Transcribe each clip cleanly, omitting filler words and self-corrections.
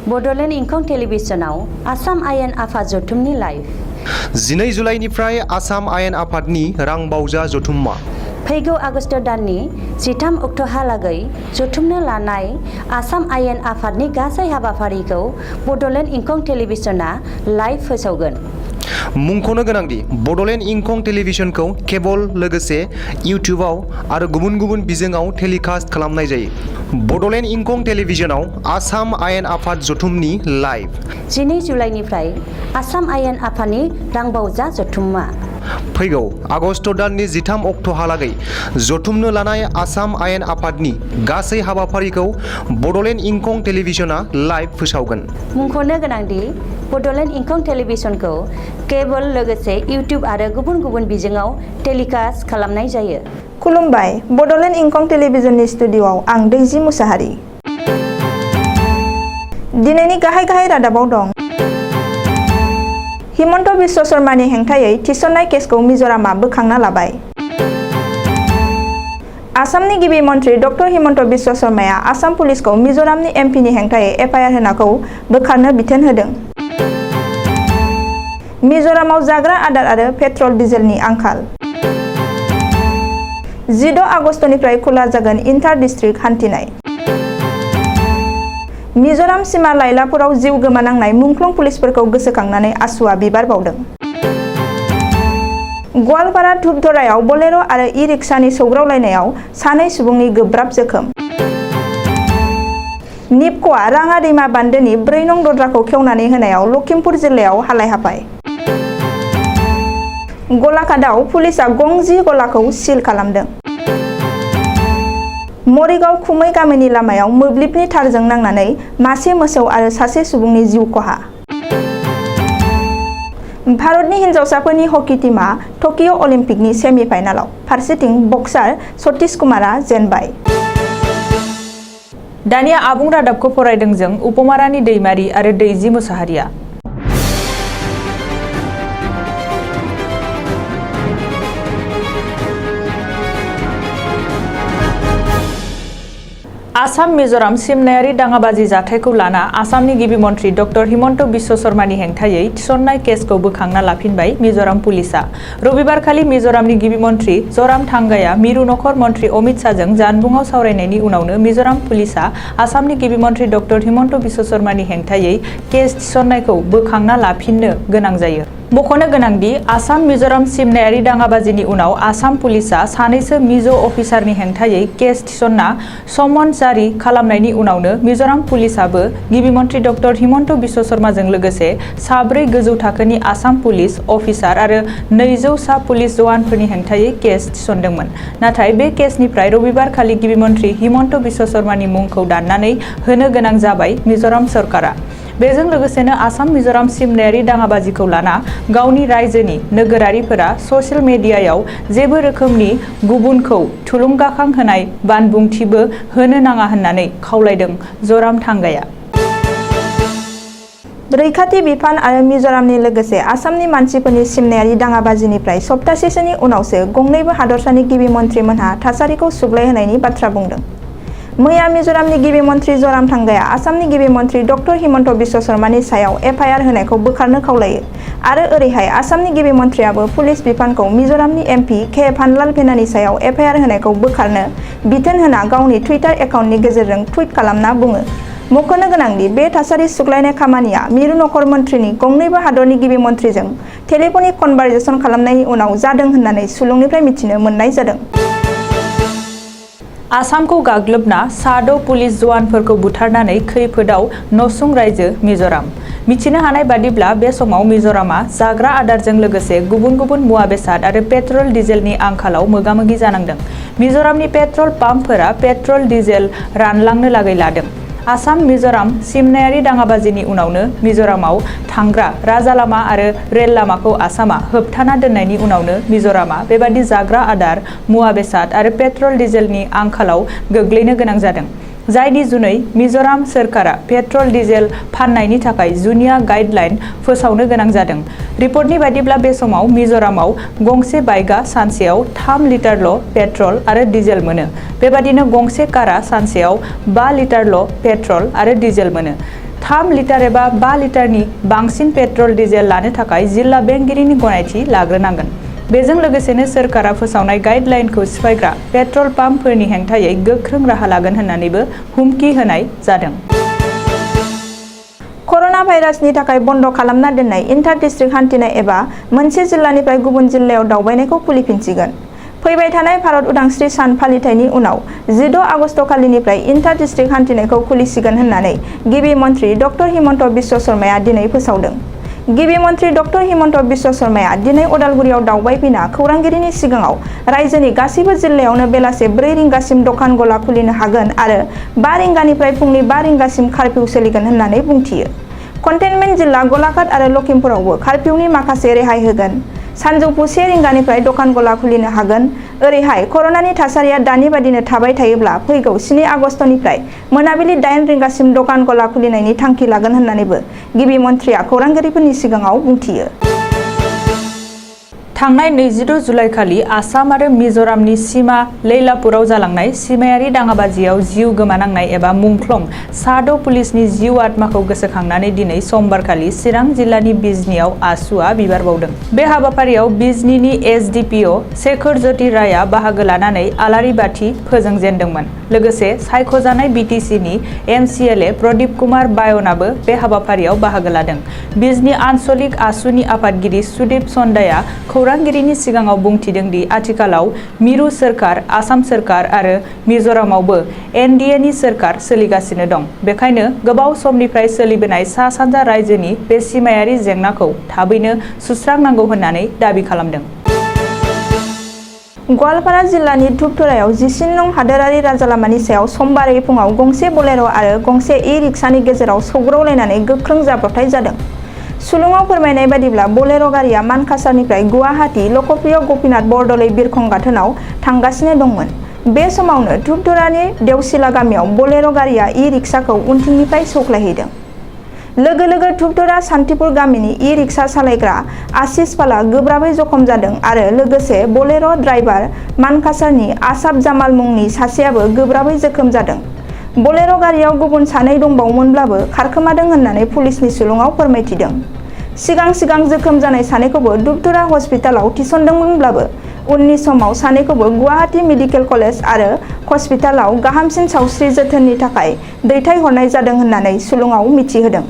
बडोलेण्ड इंखं टेलिभिजनाव आसाम आयेन आफाद जथुमनि लाइभ 12 जुलाइनिफ्राय आसाम आयेन आफादनि रां बावजा जथुम्मा फैगौ आगस्ट दाननि 13 अक्ट'हालागै जथुमनो लानाय आसाम आयेन आफादनि गासै हाबाफारिखौ बडोलेण्ड इंखं टेलिभिजना लाइभ फोसावगोन। मुंख'नो गोनांदि बडोलेण्ड इंखं टेलिभिजनखौ केबल लोगोसे इउट्युबाव आरो गुबुन गुबुन बिजोङाव टेलिकास्ट खालामनाय जायो। बडोलेण्ड इंखं टेलिभिजनाव आसाम आयेन आफाद जथुमनि लाइभ 12 जुलाइनिफ्राय आसाम आयेन आफादनि रां बावजा जथुम्मा फैगौ आगस्ट दाननि 13 अक्ट'हालागै जथुमनो लानाय आसाम आयेन आफादनि गासै हाबाफारिखौ बडोलेण्ड इंखं टेलिभिजना लाइभ फोसावगोन। मुंख'नो गोनांदि बडोलेण्ड इंखं टेलिभिजनखौ केबल लोगोसे इउट्युब आरो गुबुन गुबुन बिजोङाव टेलिकास्ट खालामनाय जायो। खुलुमबाय, बडोलेण्ड इंखं टेलिभिजननि स्टुडिअ'आव आं दैजि मुसाहारि। दिनैनि गाहाय रादाबाव दं। हिमन्त बिश्व शर्मानि हेंथायै थिसननाय केसखौ मिज'रामआ बोखांना लाबाय। आसामनि गिबि मन्थ्रि डक्टर हिमन्त बिश्व शर्माया आसाम पुलिसखौ मिज'रामनि एमपिनि हेंथायै एफआइआर होनायखौ बोखारनो बिथोन होदों। मिज'रामाव जाग्रा आदार आरो पेट्रल डिजेलनि आंखाल। 16 आगस्तनिफ्राय खुला जागोन इन्टार डिस्ट्रिक्ट हान्थिनाय। मिज'राम सिमा लाइलापुराव जिउ गोमानांनाय मुंख्लं पुलिसफोरखौ गोसोखांनानै आसुआ बिबार बावदों। गवालपारा धुपधरायाव बोलेर' आरो इ-रिक्सानि सौग्रावलायनायाव सानै सुबुंनि गोब्राब जोखोम। निपक'आ राङा दैमा बान्दोनि 4 नं दद्राखौ खेवनानै होनायाव लखिमपुर जिल्लायाव हालाय-हाफाय। गलाघाटआव पुलिसआ गं-10 गलाखौ सिल खालामदों। मरिगाव खुमै गामिनि लामायाव मोब्लिबनि थारजों नांनानै मासे मोसौ आरो सासे सुबुंनि जिउ खहा। भारतनि हिन्जावसाफोरनि हकी टीमआ टकिअ अलिम्पिकनि सेमि-फाइनालाव, फारसेथिं बक्सार सतीश कुमारआ जेनबाय। दानिया आबुं रादाबखौ फरायदों जों उपमारानि दैमारि आरो दैजि मुसाहारिया। आसाम मिज'राम सिमनायारि दाङाबाजि जाथायखौ लाना आसामनि गिबि मन्थ्रि डक्टर हिमन्त बिश्व शर्मानि हेंथायै थिसननाय केसखौ बोखांना लाफिनबाय मिज'राम पुलिसआ। रबिबारखालि मिज'रामनि गिबि मन्थ्रि ज'रामथांगाया मिरु नखर मन्थ्रि अमित शाहजों जानबुंआव सावरायनायनि उनावनो मिज'राम पुलिसआ आसामनि गिबि मन्थ्रि डक्टर हिमन्त बिश्व शर्मानि हेंथायै केस थिसननायखौ बोखांना लाफिननो गोनां जायो। मख'नो गोनांदि आसाम मिज'राम सिमनायारि दाङाबाजिनि उनाव आसाम पुलिसआ सानैसो मिज' अफिसारनि हेंथायै केस थिसनना समन जारि खालामनायनि उनावनो मिज'राम पुलिसआबो गिबि मन्थ्रि डक्टर हिमन्त बिश्व शर्माजों लोगोसे 4 गोजौ थाखोनि आसाम पुलिस अफिसार आरो 200 सा पुलिस जवानफोरनि हेंथायै केस थिसनदोंमोन। नाथाय बे केसनिफ्राय रबिबारखालि गिबि मन्थ्रि हिमन्त बिश्व शर्मानि मुंखौ दाननानै होनो गोनां जाबाय मिज'राम सरकारा। बेजों लोगोसेनो आसाम मिज'राम सिमनायारि दाङाबाजिखौ लाना गावनि रायजोनि नोगोरारिफोरा ससियेल मिडियायाव जेबो रोखोमनि गुबुनखौ थुलुंगाखां होनाय बानबुंथिबो होनो नाङा होननानै खावलायदों ज'रामथांगाया। रैखाथि बिफान आरो मिज'रामनि लोगोसे आसामनि मानसिफोरनि सिमनायारि दाङाबाजिनिफ्राय सप्तासेसोनि उनावसो गंनैबो हादरसानि गिबि मन्थ्रिमोनहा थासारिखौ सुग्लायहोनायनि बाथ्रा बुंदों। मैया मिज'रामनि गिबि मन्थ्रि ज'रामथांगाया आसामनि गिबि मन्थ्रि डक्टर हिमन्त बिश्व शर्मानि सायाव एफआइआर होनायखौ बोखारनो खावलायो आरो ओरैहाय आसामनि गिबि मन्थ्रियाबो पुलिस बिफानखौ मिज'रामनि एमपि के भानलाल भेनानि सायाव एफआइआर होनायखौ बोखारनो बिथोन होना गावनि टुइटार एकाउन्टनि गेजेरजों टुइट खालामना बुङो। मख'नो गोनांदि बे थासारि सुग्लायनाय खामानिया मिरु नखर मन्थ्रिनि गंनैबो हादरनि गिबि मन्थ्रिजों टेलिफनिक कनभारसेसन खालामनायनि उनाव जादों होननानै सुलुंनिफ्राय मिथिनो मोननाय जादों। आसामखौ गाग्लोबना 6 पुलिस जवानफोरखौ बुथारनानै खैफोदाव नसुं रायजो मिज'राम। मिथिनो हानाय बादिब्ला बे समाव मिज'रामआ जाग्रा आदारजों लोगोसे गुबुन गुबुन मुवा बेसाद आरो पेट्रल डिजेलनि आंखालाव मोगा-मोगि जानांदों। मिज'रामनि पेट्रल पाम्पफोरा पेट्रल डिजेल रानलांनो लागै लादों। आसाम मिज'राम सिमनायारि दाङाबाजिनि उनावनो मिज'रामाव थांग्रा राजालामा आरो रेल लामाखौ आसामआ होबथाना दोननायनि उनावनो मिज'रामआ बेबादि जाग्रा आदार, मुवा बेसाद आरो पेट्रल डिजेलनि आंखालाव गोग्लैनो गोनां जादों। जायनि जुनै मिज'राम सोरखारा पेट्रल डिजेल फाननायनि थाखाय जुनिया गाइडलाइन फोसावनो गोनां जादों। रिपर्टनि बायदिब्ला बे समाव मिज'रामाव गंसे बाइकआ सानसेयाव 3 लिटारल' पेट्रल आरो डिजेल मोनो। बेबादिनो गंसे कारआ सानसेयाव 5 लिटारल' पेट्रल आरो डिजेल मोनो। 3 लिटार एबा 5 लिटारनि बांसिन पेट्रल डिजेल लानो थाखाय जिल्ला बेंगिरिनि गनायथि लाग्रोनांगोन। बेजों लोगोसेनो सोरखारा फोसावनाय गाइडलाइनखौ सिफायग्रा पेट्रल पाम्पफोरनि हेंथायै गोख्रों राहा लागोन होननानैबो हुमखि होनाय जादों। कर'ना भाइरासनि थाखाय बन्द खालामना दोननाय इन्टार डिस्ट्रिक्ट हान्थिनाय एबा मोनसे जिल्लानिफ्राय गुबुन जिल्लायाव दावबायनायखौ खुलिफिनसिगोन। फैबाय थानाय भारत उदांस्रि सान फालिथायनि उनाव 16 आगस्ट खालिनिफ्राय इन्टार डिस्ट्रिक्ट हान्थिनायखौ खुलिसिगोन होननानै गिबि मन्थ्रि डक्टर हिमन्त बिश्व शर्माया दिनै फोसावदों। गिबि मन्थ्रि डक्टर हिमन्त बिश्व शर्माया दिनै उदालगुरियाव दावबायफैना खौरांगिरिनि सिगाङाव रायजोनि गासैबो जिल्लायावनो बेलासे 4 रिंगासिम दखान गला खुलिनो हागोन आरो 5 रिंगानिफ्राय फुंनि 5 रिंगासिम कार्फ्यु सोलिगोन होननानै बुंथियो। कन्टेनमेन्ट जिल्ला गलाघाट आरो लखिमपुरावबो कार्फ्युनि माखासे रेहाय होगोन। सानजौफु 1 रिंगानिफ्राय दखान गला खुलिनो हागोन। ओरैहाय कर'नानि थासारिया दानि बादिनो थाबाय थायोब्ला फैगौ 7 आगस्टनिफ्राय मोनाबिलि 8 रिंगासिम दखान गला खुलिनायनि थांखि लागोन होननानैबो गिबि मन्थ्रिया खौरांगिरिफोरनि सिगाङाव बुंथियो। थांनाय 22 जुलाइखालि आसाम आरो मिजोरामनि सीमा लैलापुराव जालांनाय सीमायारि दाङाबाजियाव जिउ गोमानांनाय एबा मुंख्लं सा6 पुलिसनि जिउ आत्माखौ गोसोखांनानै दिनै समबारखालि चिरां जिल्लानि बिजनीआव आसुआ बिबार बावदों। बे हाबाफारियाव बिजनीनि एसडिपिअ शेखर ज्योति रायआ बाहागो लानानै आलारि बाथि फोजोंजेनदोंमोन। लोगोसे सायख'जानाय बिटिसिनि एमसिएलए प्रदीप कुमार बायनाबो बे हाबाफारियाव बाहागो लादों। बिजनी आन्चलिक आसुनि आफादगिरि सुदीप चन्दाया खौरांगिरिनि सिगाङाव बुंथिदों दि आथिखालाव मिरु सोरखार, आसाम सोरखार आरो मिजोरामावबो एनडिएनि सोरखार सोलिगासिनो दं। बेखायनो गोबाव समनिफ्राय सोलिबोनाय सा सानजा रायजोनि बे सीमायारि जेंनाखौ थाबैनो सुस्रांनांगौ होननानै दाबि खालामदों। गवालपारा जिल्लानि धुपथुरायाव 19 नं हादोरारि राजालामानि सायाव समबारै फुङाव गंसे बोलेर' आरो गंसे ई-रिक्सानि गेजेराव सौग्रावलायनानै गोख्रों जाब्रबथाय जादों। सुलुङाव फोरमायनाय बादिब्ला बोलेर' गारिया मानकासारनिफ्राय गुवाहाटी लकप्रिय गपिनाथ बरदलै बिरखं गाथोनाव थांगासिनो दंमोन। बे समावनो धुपथुरानि देवसिला गामियाव बोलेर' गारिया ई-रिक्साखौ उनथिंनिफ्राय सौख्लायहैदों। लोगो लोगो धुपथुरा सान्तिपुर गामिनि ई-रिक्सा सालायग्रा आशिष पालआ गोब्राबै जखम जादों आरो लोगोसे बोलेर' ड्राइभार मानकासारनि आसाफ जामाल मुंनि सासेयाबो गोब्राबै जोखोम जादों। बोलेर' गारियाव गुबुन 2 दंबावोमोनब्लाबो खारखोमादों होननानै पुलिसनि सुलुङाव फोरमायथिदों। सिगां जोखोम जानाय सानैखौबो धुपथुरा हस्पिटालाव थिसनदोंमोनब्लाबो उननि समाव सानैखौबो गुवाहाटी मेडिकेल कलेज आरो हस्पिटालाव गाहामसिन सावस्रि जोथोननि थाखाय दैथायहरनाय जादों होननानै सुलुङाव मिथिहोदों।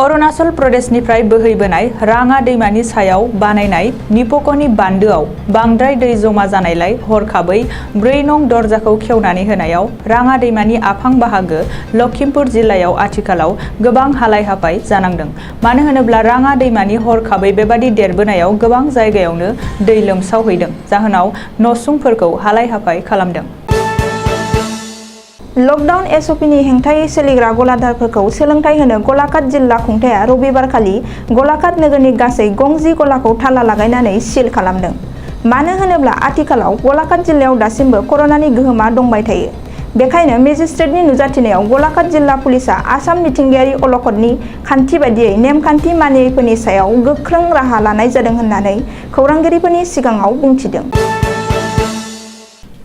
अरुणाचल प्रदेशनिफ्राय बोहैबोनाय राङा दैमानि सायाव बानायनाय निपक'नि बान्दोआव बांद्राय दै जमा जानायलाय हरखाबै 4 नं दरजाखौ खेवनानै होनायाव राङा दैमानि आफां बाहागो लखिमपुर जिल्लायाव आथिखालाव गोबां हालाय-हाफाय जानांदों। मानो होनोब्ला राङा दैमानि हरखाबै बेबादि देरबोनायाव गोबां जायगायावनो दै लोमसावहैदों, जाहोनाव नसुंफोरखौ हालाय-हाफाय खालामदों। लकडाउन एसअपिनि हेंथायै सोलिग्रा गलादारफोरखौ सोलोंथाइ होनो गलाघाट जिल्ला खुंथाया रबिबारखालि गलाघाट नोगोरनि गासै 60 गलाखौ थाला लागायनानै सिल खालामदों। मानो होनोब्ला आथिखालाव गलाघाट जिल्लायाव दासिमबो कर'नानि गोहोमा दंबाय थायो। बेखायनो मेजिस्ट्रेटनि नुजाथिनायाव गलाघाट जिल्ला पुलिसआ आसाम मिथिंगायारि अलखदनि खान्थि बादियै नेमखान्थि मानियैफोरनि सायाव गोख्रों राहा लानाय जादों होननानै खौरांगिरिफोरनि सिगाङाव बुंथिदों।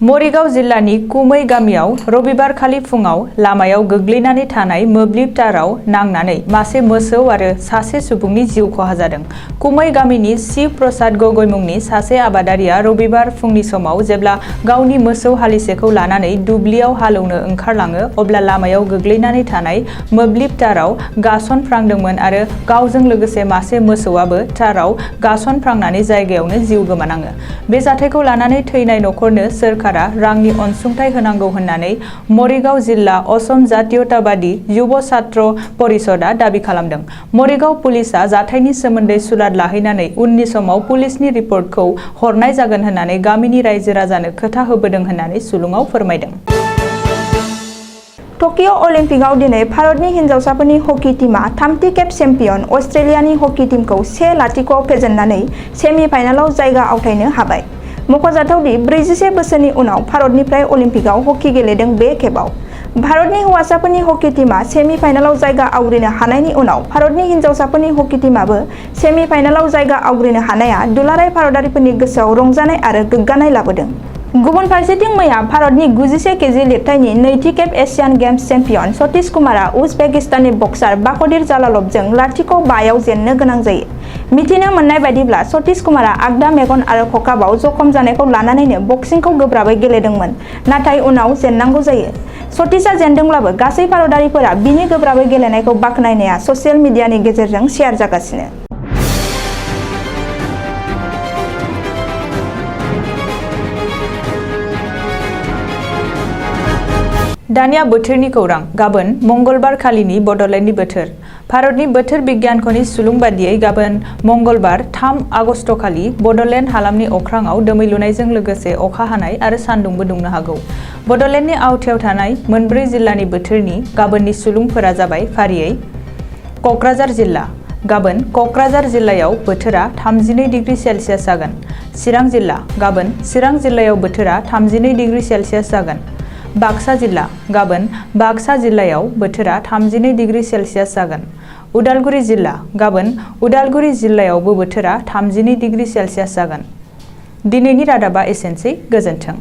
मरिगाव जिल्लानि कुमै गामियाव रबिबारखालि फुङाव लामायाव गोग्लैनानै थानाय मोब्लिब ताराव नांनानै मासे मोसौ आरो सासे सुबुंनि जिउ खहा जादों। कुमै गामिनि शिव प्रसाद गगৈ मुंनि सासे आबादारिया रबिबार फुंनि समाव जेब्ला गावनि मोसौ हालिसेखौ लानानै दुब्लियाव हालौनो ओंखारलाङो अब्ला लामायाव गोग्लैनानै थानाय मोब्लिब ताराव गासनफ्रांदोंमोन आरो गावजों लोगोसे मासे मोसौआबो ताराव गासनफ्रांनानै जायगायावनो जिउ गोमानाङो। बे जाथायखौ लानानै थैनाय नखरनो सोरखारा रांनि अनसुंथाइ होनांगौ होननानै मरिगाव जिल्ला असम जातीयताबादी युव छात्र परिषदआ दाबि खालामदों। मरिगाव पुलिसआ जाथायनि सोमोन्दै सुलाद लाहैनानै उननि समाव पुलिसनि रिपर्टखौ हरनाय जागोन होननानै गामिनि रायजो राजानो खोथा होबोदों होननानै सुलुङाव फोरमायदों। टकिअ अलिम्पिकआव दिनै भारतनि हिन्जावसाफोरनि हकी टीमा 3थि खेब चेम्पियन अस्ट्रेलियानि हकी टीमखौ 1-0 फेजेननानै सेमि फाइनालाव जायगा आवथायनो हाबाय। मख'जाथाव दि 41 बोसोरनि उनाव भारतनिफ्राय अलिम्पिकआव हकी गेलेदों बे खेबाव। भारतनि हौवासाफोरनि हकी टीमा सेमि फाइनालाव जायगा आवग्रिनो हानायनि उनाव भारतनि हिन्जावसाफोरनि हकी टीमाबो सेमि फाइनालाव जायगा आवग्रिनो हानाया दुलाराय भारतारिफोरनि गोसोआव रंजानाय आरो गोग्गानाय लाबोदों। गुबुन फारसेथिं मैया भारतनि 91 केजि लिरथायनि नैथि खेब एशियान गेम्स चेम्पियन सतीश कुमारा उजबेकिस्ताननि बक्सार बाखदिर जालालभजों 0-5 जेननो गोनां जायो। मिथिनो मोननाय बायदिब्ला सतीश कुमारा आगदा मेगन आरो खखाबाव जखम जानायखौ लानानैनो बक्सिंखौ गोब्राबै गेलेदोंमोन, नाथाय उनाव जेननांगौ जायो। सतीशआ जेनदोंब्लाबो गासै भारतारिफोरा बिनि गोब्राबै गेलेनायखौ बाख्नायनाया ससियेल मिडियानि गेजेरजों शेयार जागासिनो। दानिया बोथोरनि खौरां। गाबोन मंगलबार खालिनि बड'लेण्डनि बोथोर। भारतनि बोथोर बिगियानख'नि सुलुं बादियै गाबोन मंगलबार 3 आगस्ट खालि बड'लेण्ड हालामनि अख्राङाव दोमैलुनायजों लोगोसे अखा हानाय आरो सान्दुंबो दुंनो हागौ। बड'लेण्डनि आवथायाव थानाय मोनब्रै जिल्लानि बोथोरनि गाबोननि सुलुंफोरा जाबाय फारियै क'क्राझार जिल्ला। गाबोन क'क्राझार जिल्लायाव बोथोरा 32 डिग्री सेल्सियास जागोन। चिरां जिल्ला। गाबोन चिरां जिल्लायाव बोथोरा 32 डिग्री सेल्सियास जागोन। बाक्सा जिल्ला। गाबोन बाक्सा जिल्लायाव बोथोरा 32 डिग्री सेल्सियास जागोन। उदालगुरि जिल्ला। गाबोन उदालगुरि जिल्लायावबो बोथोरा 32 डिग्री सेल्सियास जागोन। दिनैनि रादाबा एसेनोसै। गोजोन्थों।